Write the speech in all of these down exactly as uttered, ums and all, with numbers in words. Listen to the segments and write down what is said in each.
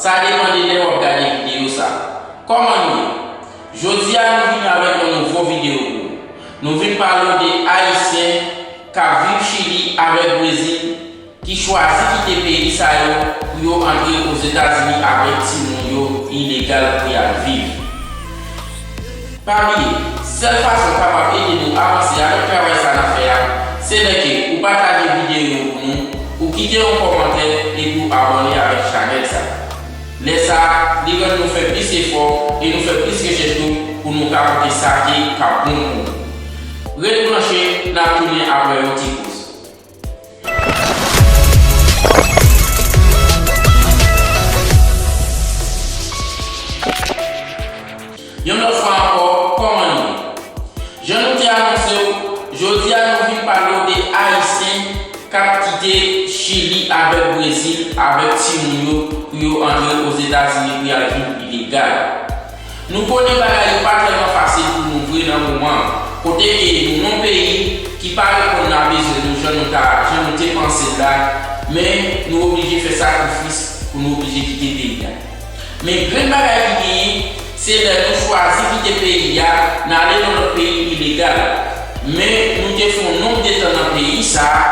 Sa depann de lè w ap gade videyo sa. Kòman nou ye? Jodi a nou vini avèk yon nouvo videyo pou ou. Nou vin pale w de Ayisyen k ap viv Chili avèk Brezil ki chwazi kite peyi sa yo pou yo antre Ozetazini avèk timoun yo ilegal pou y al viv. Pa bliye, sèl fason w kapab ede nou avanse avèk travay sa n ap fè a, se lè ke ou pataje videyo yo pou nou, ou kite yon kòmantè epi ou abòne avèk chanèl sa. Lè sa, li rann nou fè plis efò e nou fè plis rechèch tou pou nou ka pote sa ki ka bon pou ou. Ret branche, n ap tounen apre yon ti poz. Yon lòt fwa ankò, kòman nou ye? Jan nou te anonse w, jodi a nou vin pale w de Ayisyen k ap kite Chili avèk Brezil avèk timoun yo pou yo antre Ozetazini pou y al viv ilegal. Nou konnen bagay yo pa tèlman fasil pou nou vre nan moman an, kote ke nou nan yon peyi ki pa reponn nan bezwen nou jan nou ta, jan nou te panse l la, men nou oblije fè sakrifis pou nou oblije kite peyi a. Men grenn bagay ki genyen, se lè nou chwazi kite peyi a, n ale nan lòt peyi ilegal. Men nou te fè yon nonb de tan nan peyi sa a,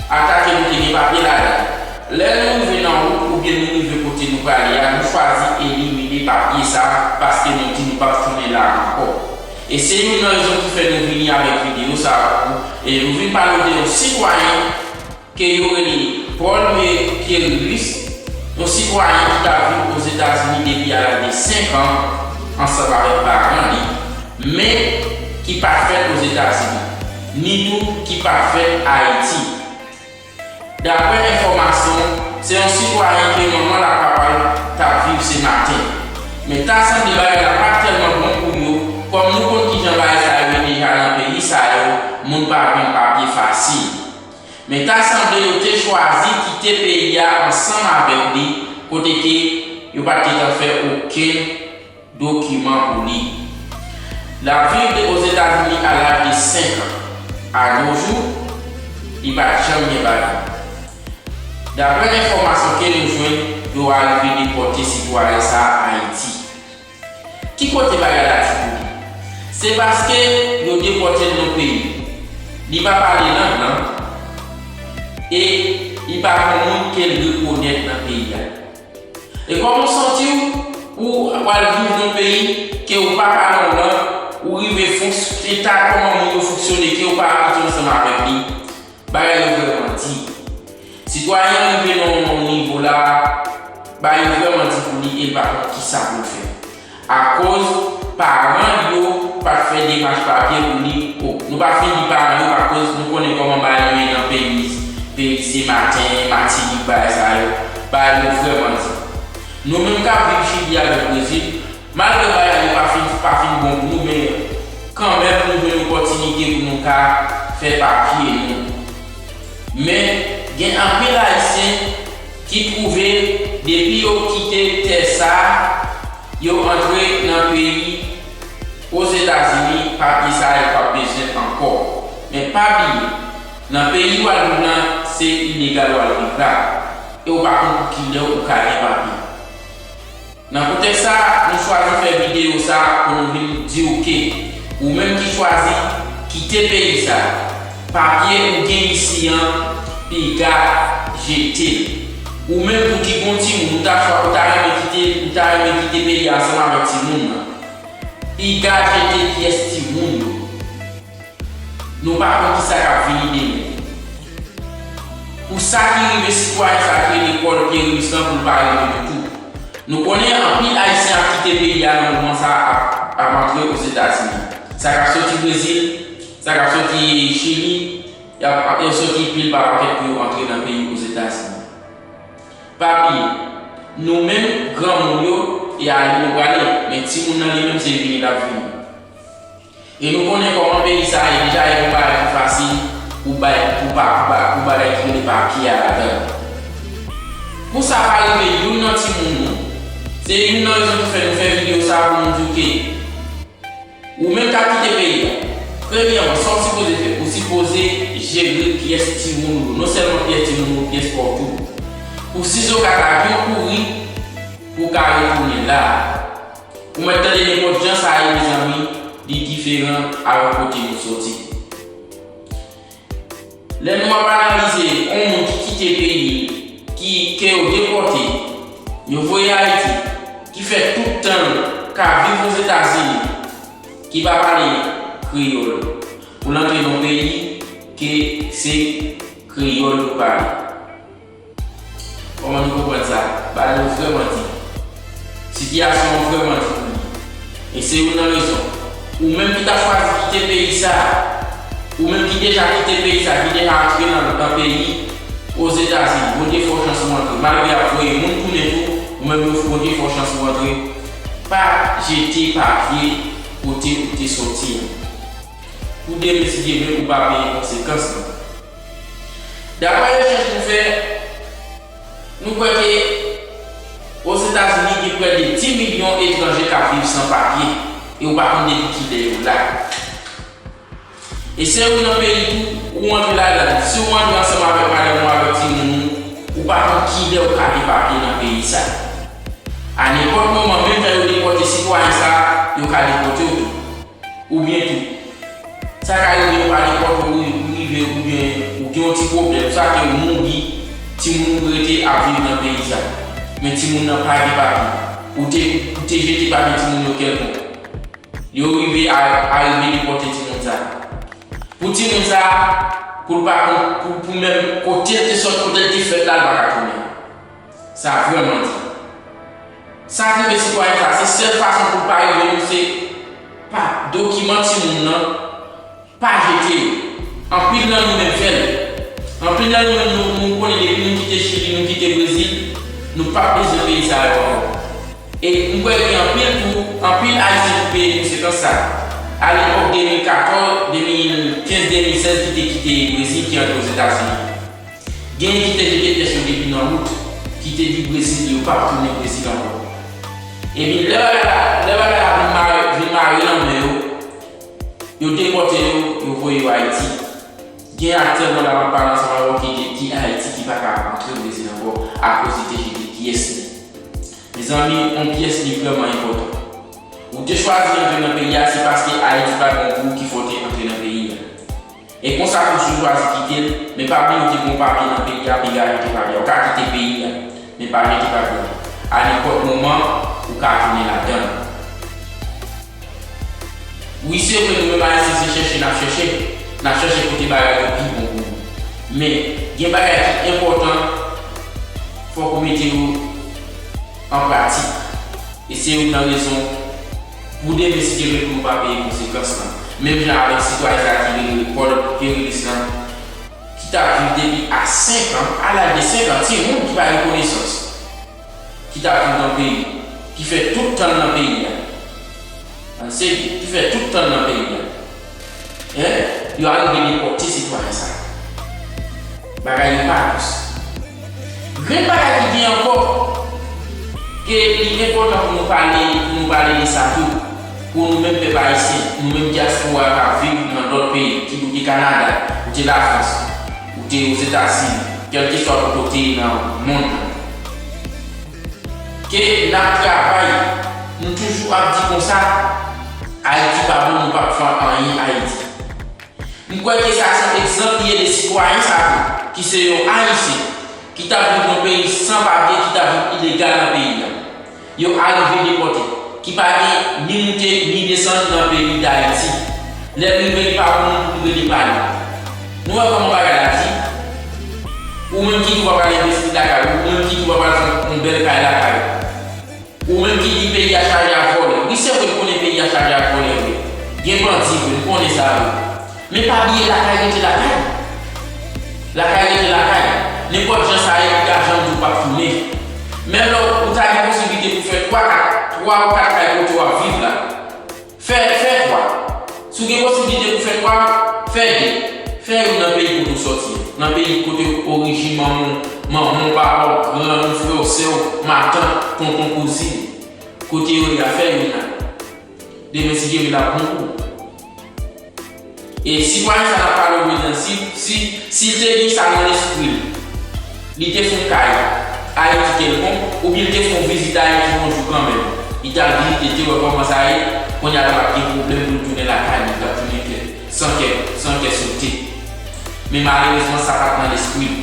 ata ke nou te gen papye ladan l. Lè nou rive nan wout oubyen nou rive kote nou prale a, nou chwazi elimine papye sa a paske nou di nou p ap tounen la ankò. E se youn nan rezon ki fè nou vini avèk videyo sa a pou ou, e nou vin pale w de yon sitwayen ke yo rele Paul Pierilus, yon sitwayen ki t ap viv Ozetazini depi a laj de senk an ansanm avèk paran li, men ki pa t fèt Ozetazini, ni tou ki pa t fèt Ayiti. Daprè enfòmasyon, se yon sitwayen ke manman l ak papa l t ap viv Senmaten. Men ta sanble bagay la pa t tèlman bon pou yo, kòm nou konn kijan bagay sa yo ye deja nan peyi sa yo, moun pa jwenn papye fasil. Men ta sanble yo te chwazi kite peyi a ansanm avèk li, kote ke yo pa t gentan fè okenn dokiman pou li. L ap viv Ozetazini a laj de senk an. A no jou, li pa t janm gen papye. Daprè enfòmasyon ke nou jwenn, yo arive depòte sitwayen sa a Ayiti. Ki kote bagay la di pou li? Se paske yo depòte l nan peyi. Li pa pale lang lan e li pa gen moun ke l rekonèt nan peyi a. E kòman w santi w pou w al viv nan peyi ke w pa pale yon lang, ou rive fonks-, eta kòman moun yo fonksyone ke w pa abitye ansanm avèk li? Bagay yo vrèman di. Sitwayen an rive nan yon nivo la, bagay yo vrèman di pou li e l pa konn kisa pou l fè. Akoz paran l yo pa t fè demach papye pou li. O, nou pa fin di paran yo, akoz nou konnen kòman bagay yo ye nan peyi, peyi Senmaten, Matinik, bagay sa yo. Bagay yo vrèman di. Nou menm k ap viv Chili avèk Brezil, malgre bagay yo pa fin, pa fin bon pou nou, men kanmenm nou jwenn opòtinite pou nou ka fè papye nou. Men, gen anpil Ayisyen ki twouve depi yo kite tè sa a, yo antre nan peyi Ozetazini, papye sa a yo p ap bezwen ankò. Men pa bliye, nan peyi w al viv lan, se ilegal w al viv la. E w pa konn pou kilè w ka gen papye. Nan kontèks sa a, nou chwazi fè videyo sa a pou nou vin di w ke ou menm ki chwazi kite peyi sa a, papye ou gen isi an, piga jete l. Ou menm tou ki gen yon timoun, ou ta chwa-, ou ta renmen kite, ou ta renmen kite peyi a ansanm avèk timoun nan, piga jete pyès timoun yo. Nou pa konn kisa k ap vini demen. Pou sa ki rive sitwayen sa ki rele Paul Pierilus lan, pou l pa rive nou tou. Nou konnen anpil Ayisyen ap kite peyi a nan moman sa a, ap, ap antre Ozetazini. Sa k ap soti Brezil, sa k ap soti Chili, y ap, y ap soti pil pa pakèt pou yo antre nan peyi Ozetazini. Pa bliye, nou menm granmoun yo, e ale nou prale, men timoun nan li menm se vini l ap vini. E nou konnen kòman peyi sa a ye deja, e yon bagay ki fasil pou bay, pou pa, pou ba-, pou bagay ki rele papye a ladan l. Pou sa pa rive youn nan timoun nou, se youn nan rezon ki fè nou fè videyo sa a pou nou di w ke ou menm k ap kite peyi a, premyèman, sa w sipoze fè, ou sipoze jere pyès timoun ou yo, non sèlman pyès timoun ou yo, pyès pa w tou. Pou sizoka ta gen yon kouri, pou w ka retounen la. Ou mèt tande nenpòt jan sa ye, mezanmi, li diferan avèk kote nou soti. Lè nou ap analize yon moun ki kite peyi l, ki, ke yo depòte, yo voye Ayiti, ki fè tout tan l ka viv Ozetazini, ki pa pale kreyòl, pou l antre nan yon peyi ke se kreyòl yo pale. Kòman nou konprann sa? Bagay yo vrèman di. Sitiyasyon an vrèman di pou li. E se youn nan rezon. Ou menm ki ta chwazi kite peyi sa a, ou menm ki deja kite peyi sa a, ki deja antre nan, nan peyi, Ozetazini, Bondye fè w chans ou antre. Malgre y ap voye moun tounen tou, ou menm yo Bondye fè w chans ou antre. Pa jete papye kote ou te soti an. Pou demen, si Dye vle, ou pa peye konsekans lan. Daprè rechèch nou fè, nou kwè ke Ozetazini gen prè de dis milyon etranje k ap viv san papye, e ou pa konn depi kilè yo la. E se ou nan peyi tou, ou antre ladan l. Si ou antre ansanm avèk madanm ou, avèk timoun ou, ou pa konn kilè ou ka gen papye nan peyi sa. A nenpòt moman, menm jan yo depòte sitwayen sa a, yo ka depòte w tou. Oubyen tou, sa ka rive yo pa depòte w, ou rive, oubyen ou gen yon ti pwoblèm, sa ke ou mouri, timoun ou rete ap viv nan peyi sa. Men timoun nan pa gen papye. Ou te, ou te jete papye timoun yo kèlkonk. Yo rive a, arive depòte timoun sa. Pou timoun sa, pou l pa konn, pou, pou menm kote l te sòti, kote l te fèt la, l pa ka tounen. Sa vrèman di. Sa k rive sitwayen sa, se sèl fason pou l pa rive nou, se pa dokiman timoun nan, pa jete yo. Anpil nan nou menm fè l. Anpil nan nou menm, nou, nou konnen depi nou kite Chili, nou kite Brezil, nou p ap bezwen peyi sa yo ankò. E m kwè gen anpil tou, anpil Ayisyen ki peye konsekans sa. Alepòk de mil katòz, de mil kenz, de mil sèz ki te kite Brezil, ki antre Ozetazini. Genyen ki te jete pyès yo depi nan wout, ki te di Brezil yo p ap tounen Brezil ankò. Epi lè bagay la, lè bagay la vin mare, vin mare nan men yo, yo depòte yo, yo voye yo Ayiti. Gen aktyèlman la m ap pale ansanm avè w ki, ki Ayiti ki pa ka antre Brezil ankò akoz li te jete pyès li. Mezanmi, yon pyès li vrèman enpòtan. Ou te chwazi antre nan peyi a, se paske Ayiti pa t bon pou ou ki fè w te antre nan peyi a. E konsa tou si w chwazi kite l, men pa bliye w te gen yon papye nan peyi a, piga jete papye a. Ou ka kite peyi a, men pa jete papye a. A nenpòt moman, ou ka tounen ladan l. Wi, se vre, nou menm Ayisyen, se chèche n ap chèche. N ap chèche kote bagay yo pi bon pou nou. Men, gen bagay ki enpòtan, fòk ou mete yo an pratik. E se youn nan rezon pou demen, si Dye vle, pou nou pa peye konsekans lan. Menm jan avèk sitwayen sa ki rele Paul Pierlis lan, ki t ap viv depi a senk an, a laj de senk an, timoun ki pa gen konesans, ki t ap viv nan peyi, ki fè tout tan l nan peyi a. An serye, ki fè tout tan l nan peyi a. Hein? Yo arive depòte sitwayen sa. Bagay yo pa dous. Grenn bagay ki gen ankò, ke li enpòtan pou nou pale, pou nou pale de sa tou. Pou nou menm pèp ayisyen, nou menm dyaspora k ap viv nan lòt peyi, ki ou te Kanada, ou te Lafrans, ou te Ozetazini, kèlkeswa kote ou te ye nan mond lan. Ke n ap travay, nou toujou ap di konsa, Ayiti pa bon, nou p ap fè anyen Ayiti. M kwè ke sa se yon egzanp li ye de sitwayen sa tou, ki se yon Ayisyen, ki t ap viv nan peyi san papye, ki t ap viv ilegal nan peyi a. Yo arive depòte, ki pa gen ni moute, ni desann nan peyi Dayiti. Lè l rive, li pa gon moun pou l rele pale. Nou wè kòman bagay la di? Ou menm ki di w ap al envesti lakay ou, ou menm ki di w ap al fè yon bèl kay lakay ou. Ou menm ki di peyi a chaje ak vòlè. Wi, se vre, m konnen peyi a chaje ak vòlè vre. Gen bandi vre, m konnen sa vre. Men pa bliye lakay rete lakay. Lakay rete lakay. Nenpòt jan sa ye, li ka janm di w p ap tounen. Menm lè w ta gen posiblite pou fè twa, kat, twa ou kat kay kote w ap viv la, fè, fè twa. Si w gen posiblite pou fè twa, fè de. Fè youn nan peyi kote w sòti an, nan peyi kote orijin manman w, manman w, papa w, grann ou, frè w, sè w, matant, tonton, kouzin, kote yo ye a, fè youn la. Demen, si Dye vle, l ap bon pou ou. E sitwayen sa n ap pale w jodi a, si, si, si l te gen sa nan lespri l, li te fè yon kay, Ayiti kèlkonk, oubyen l te fè yon vizit Ayiti yon jou kanmenm. Li t al vizite, te wè kòman sa ye, kounye a la l ap gen pwoblèm pou l tounen lakay li, l ap tounen kè, san kè, san kè sote. Men malerezman, sa pa t nan lespri l.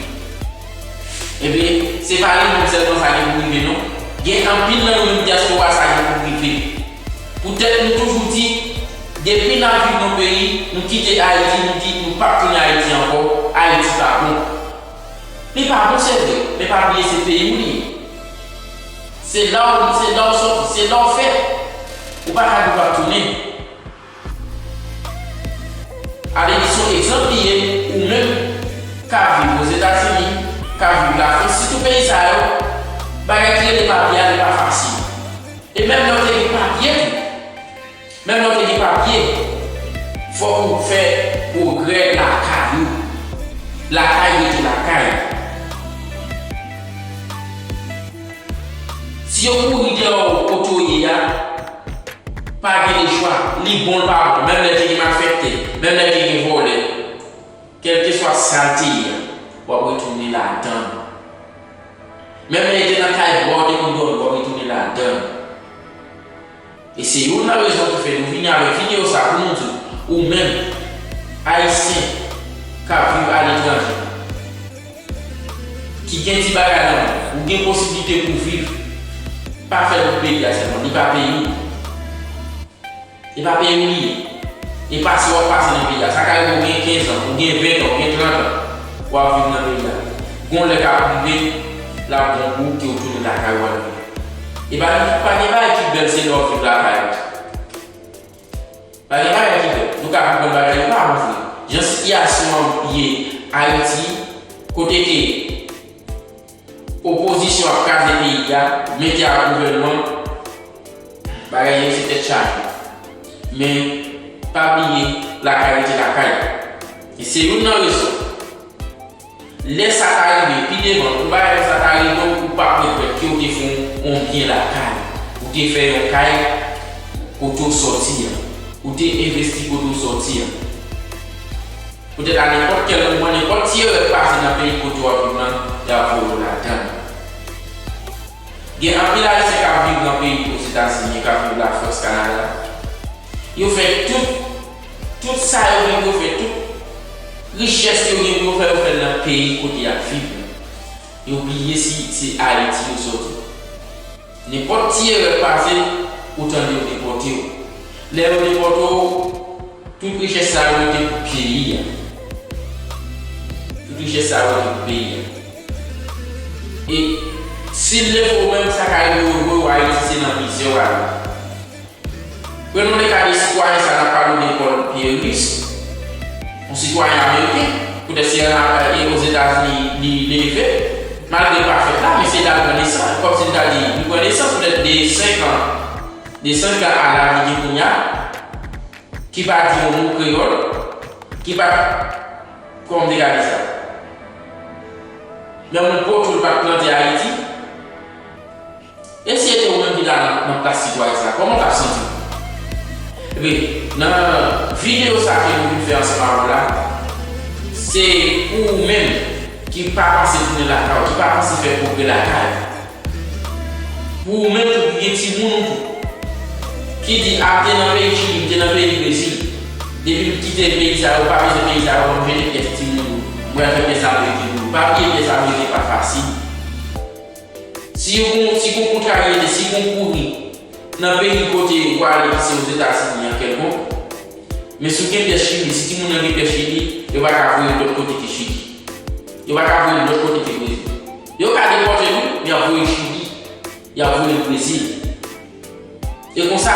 Ebyen, se pa li menm sèlman sa gen pou rive non. Gen anpil nan nou menm dyaspora sa gen pou rive. Poutèt nou toujou di, depi n ap viv nan peyi, nou kite Ayiti, nou di nou p ap tounen Ayiti ankò, Ayiti pa bon. Li pa bon, se vre, men pa bliye se peyi w li ye. Se la w, se la w sòti, se la w fèt. Ou pa ka di w p ap tounen. Avèk son egzanp li ye, ou menm k ap viv Ozetazini, k ap viv Lafrans, sitou peyi sa yo, bagay ki rele papye a, li pa fasil. E menm lè w te gen papye tou, menm lè w te gen papye, fòk ou fè pwogrè lakay ou. Lakay rete lakay. Si yo kouri dèyè w kote w ye a, pa gen lechwa, li bon l pa bon, menm lè te gen malfektè, menm lè te gen vòlè, kèlkeswa sa l te ye a, w ap retounen ladan l. Menm lè l te nan kay bò, w te konn dòmi, w ap retounen ladan l. E se youn nan rezon ki fè nou vini avèk videyo sa pou nou di, ou menm, Ayisyen k ap viv aletranje, ki gen ti bagay nan men w, ou gen posiblite pou viv, pa fè l pou peyi a sèlman, li pa peyi w. E pa peyi w li ye. E pase w ap pase nan peyi a. Sa ka rive w gen kenz an, ou gen ven an, ou gen trant an, w ap viv nan peyi a. Gon lè k ap rive, l ap bon pou ou ke w tounen lakay ou al viv. E pa, pa gen bagay ki bèl se lè w ap viv lakay ou. Pa gen bagay ki bèl. Nou ka konprann bagay yo pa bon vre. Jan sitiyasyon an ye Ayiti, kote ke opozisyon ap kraze peyi a, mete ak gouvènman, bagay yo se tèt chaje. Men, pa bliye, lakay rete lakay. E se youn nan rezon. Lè sa ta rive, pi devan, pou bagay sa ta rive w, ou p ap regrèt ke w te fè yon, yon byen lakay. Ou te fè yon kay kote w sòti an. Ou te envesti kote w sòti an. Poutèt a nenpòt kèl moman, nenpòt ti erè k pase nan peyi kote w ap viv lan, y ap voye w ladan l. Gen anpil Ayisyen k ap viv nan peyi Ozetazini, k ap viv Lafrans, Kanada. Yo fè tout, tout sa yo gen pou yo fè, tout richès yo gen pou yo fè, yo fè l nan peyi kote y ap viv lan. Yo bliye si se Ayiti yo sòti. Nenpòt ti erè k pase, ou tande yo depòte w. Lè yo depòte w, tout richès sa yo rete pou peyi a. Tout richès sa yo rete pou peyi a. E si l leve w menm, sa ka rive yo voye w Ayiti, se nan mizè w ale. Pran nou le ka de sitwayen sa n ap pale w de Paul Pieris, yon sitwayen ameriken, poutèt se an, e, Ozetazini li leve, malgre l pa fèt la, men se la l pran nesans, kòmsi n ta di, li pran nesans poutèt de senk an, de senk an a laj li gen kounye a, ki pa di yon mo kreyòl, ki pa, kòman m te ka di sa? Menm yon poto l pa t plante Ayiti. E si se te ou menm ki ta nan, nan plas sitwayen sa, kòman w t ap santi w? Ebyen, nan videyo sa ke nou vin fè ansanm avè w la, se pou ou menm ki pa panse tounen lakay ou, ki pa panse fè pwogrè lakay ou. Pou ou menm tou ki gen timoun ou tou, ki di, "A, m te nan peyi Chili, m te nan peyi Brezil. Depi m kite peyi sa yo, pa bezwen peyi sa yo, m jete pyès timoun yo. M pral fè pyès Ameriken pou yo." Pa bliye pyès Ameriken pa fasil. Si yo gon, si gon kontraryete, si gon kouri nan peyi kote w ale ki se Ozetazini an kèlkonk, men si w gen pyès Chili, si timoun nan gen pyès Chili, yo pa ka voye l lòt kote ke Chili. Yo pa ka voye l lòt kote ke Brezil. Yo ka depòte l wi, men y ap voye l Chili, y ap voye l Brezil. E konsa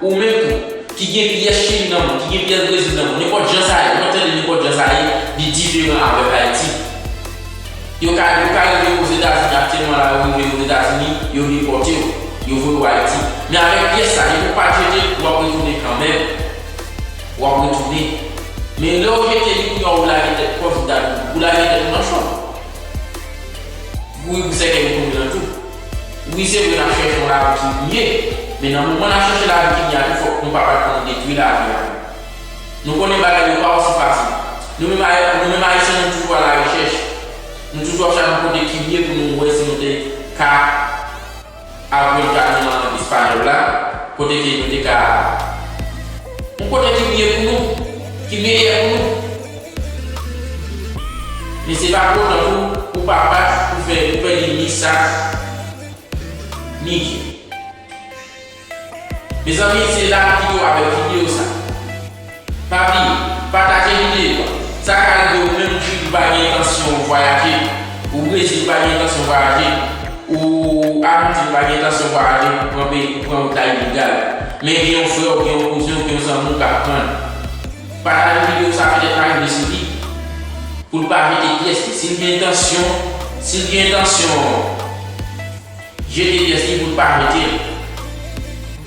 tou, ou menm tou, ki gen pyès Chili nan men w, ki gen pyès Brezil nan men w, nenpòt jan sa ye, ou tande nenpòt jan sa ye, li diferan avèk Ayiti. Yo ka, yo ka rive Ozetazini aktyèlman la, yo rive Ozetazini, yo depòte w, yo voye w Ayiti. Men avèk pyès sa, depi w pa t jete l, w ap retounen kanmenm. W ap retounen. Men lè w jete li, kounye a w lage tèt kòm si w ta, ou lage tèt ou nan chòk. Wi, pou sèkèy ou tonbe nan twou. Wi, se vre, n ap chèche yon lavi ki miye, men nan moman n ap chèche lavi ki miye a tou, fòk nou pa bat pou nou detwi lavi a. Nou konnen bagay yo pa osi fasil. Nou menm Ay-, nou menm Ayisyen, nou toujou alawechèch. Nou toujou ap chache yon kote ki byen pou nou wè si nou te ka aprann Katiman an espanyòl la, kote ke nou te ka, yon kote ki byen pou nou, ki meyè pou nou. Men se pa pou otan pou, pou papa, pou fè, pou fè li ni sa, ni kè. Mezanmi, se la m kite w avèk videyo sa. Pa bliye, pataje videyo a. Sa ka rive ou menm ki pa gen entansyon vwayaje, ou Brezil pa gen entansyon vwayaje, ou Ayiti pa gen entansyon vwayaje pou pran peyi, pou pran wout la ilegal. Men gen yon frè w, gen yon kouzen w, gen yon zanmi w k ap tann. Pataje videyo sa, petèt pa rive sou li, pou l pa jete pyès li. Si l gen entansyon, si l gen entansyon jete pyès li pou l pa jete l.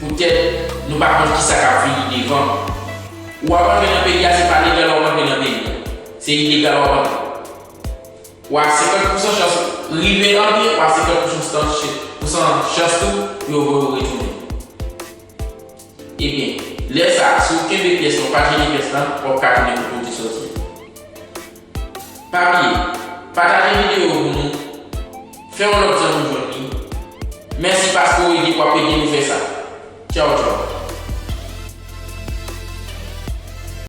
Poutèt nou pa konn kisa k ap vini devan. Ou ap antre nan peyi a, se pa legal w ap antre nan peyi a. Se ilegal w ap antre. Ou a senkant pousan chans rive antre, ou a senkant pousan, pousan chans tou pou yo voye w retounen. Ebyen, lè sa a, si w kenbe pyès lan, w pa jete pyès lan, w ap ka tounen kote w te sòti. Pa bliye, pataje videyo yo pou nou. Fè yon lòt zanmi jwenn li. Mèsi paske w ede, w ap ede nou fè sa. Tchaw, tchaw.